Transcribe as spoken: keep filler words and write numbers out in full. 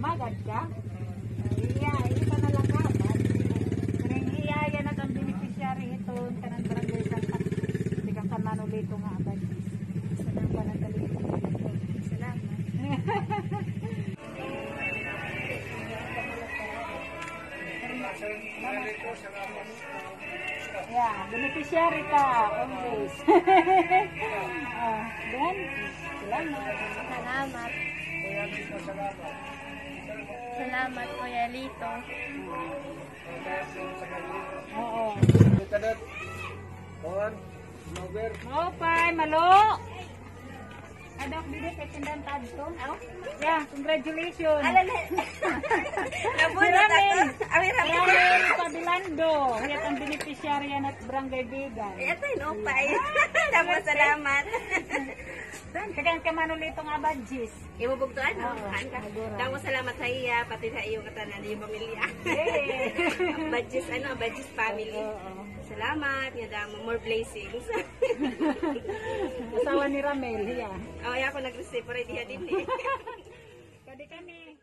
Agad ka? Iya, iya ka na lang agad. Kaya iya, iya na kan beneficiary hiton kanan barangay Santa. Di ka kan Manolito nga agad. Salamat. Salamat. Yeah, beneficiary ka, always. Ah, then, salamat. Salamat. Salamat, Kuya Lito. Oo. Kanan, kuan, over. Maupay, malo. Adok didi kay tindahan ta adto. Aw. Yeah, congratulations. Ala na. Nabunot ako. Ramil. Awi, Ramil. Ramil Pabilando. Iya an beneficiary yana hit Barangay Bigan. Ay, atay, no, pa. Damo salamat. Tagan kay Manolito nga badges. Imo bugtoan, no? Oo, siguro. Damo salamat ha iya, pati ha iyo katanan, iyo pamilya. Yay! Badges, ano, Badges family. Oo, oo. Salamat, nga damo. More blessings. Asawa ni Ramel, iya. Oh, iya ako nag-receive, pero diha dinhi. Kadi kami.